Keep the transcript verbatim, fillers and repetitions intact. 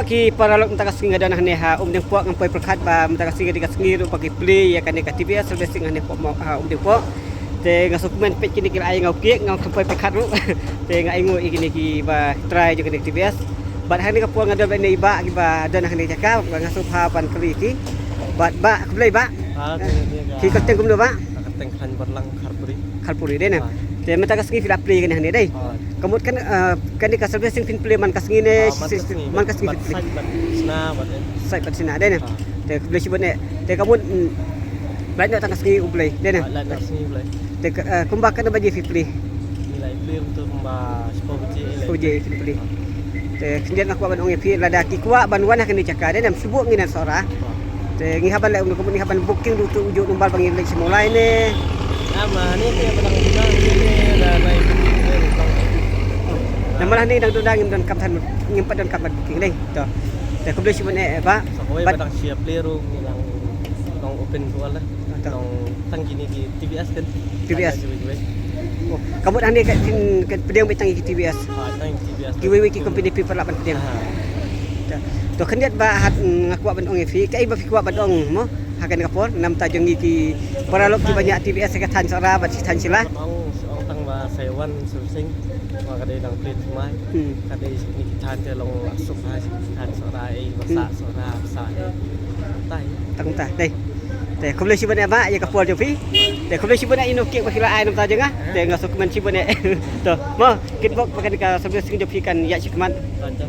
Ki paralok, mynta ka sngi nga don hangne ha Umdengpok, ngam poi pyrkhat ba mynta ka sngi ka dei ka sngi ruh ba ki plie ïa kane ka T V S servicing hangne hapoh mo-, ha Umdengpok. Te nga sngewkmen peit kine ki la ai ïa nga u cake, ngam poi pyrkhat ruh. Te nga ainguh ïa kine kiba trai jong kane ka T V S. Bad hangne ka por nga don bad ine i bah kiba don hangne ka jaka, nga sngewbha ban kylli ïa ki. Bad bah, khublei bah. Ah, khublei, khublei. Ki kyrteng kumno bah? Kyrteng Khlaiñ Barlang, Kharpuri. Kharpuri dei ne? Ah. Te mynta ka sngi phi la plie kane hangne dei? Ah. Ka mut kan, eh, kane ka servicing phin plie man ka sngi ne? Ah, man ka sngi. Man ka sngi phin plie. Bad sait bad shna bad eh. Sait bad shna dei ne? Ah. Te khublei shibun eh. Te ka mut, mm, lait noh tang ka sngi U Blei dei ne? Ah, lait noh sngi U Blei. Te ka, eh, kumba katno baje phi plie? Ngi la plie kumto kumba shiphew baje. Shiphew baje phin plie. Ah. Te khyndiat nga kwah ban ong ïa phi, lada ki kwah ban wan ha kane ka jaka dei ne, shu buh ngi na Sohra. Ah. Te ngi hap ban leh kumno, ka mut ngi hap ban booking da uto u juh number ba ngi leit sha Mawlai ne? Namar hangne te ba dang duna, hangne te da nai booking ne, bang. Namar hangne dang duna, ngim donkam than, ngim pat donkam ban booking dei. To. Te khublei shibun eh bah. Sa kawei ba dang shu ïa plie ruh ngi la ong open to all eh. To. Long tang kine ki T V S kan. T V S. Kiwei kiwei. Oh, ka mut hangne ka phin, ka pdiang beit tang ki T V S. Ah, tang ki T V S. Kiwei kiwei ki company phi pat lah ban pdiang. Ah. To, to khyndiat bah, hat, mm, nga kwah ban ong ïa phi, kaei ba phi kwah ban ong mo ha kane ka por na bynta jong ngi ki paralok kiba ñiah T V S ha ka thaiñ Sohra bad shi thaiñ Shillong. Ong, ong tang ba sa ïa wan servicing. Ba ka dei dang plie thymmai. Hmm. Ka dei shane ki thaiñ te long la suk ha shane ki thaiñ Sohra, eh, ba sah Sohra, ba sah, eh. Tai. Tang ta dei. Te khublei shibun eh bah ïa ka por jong phi. Te khublei shibun eh ïa u cake ba phi la ai na bynta jong nga. Te nga sngewkmen shibun eh. To mo, kitbok ba kane ka servicing jong phi kan ïaid shakhmat. Acha.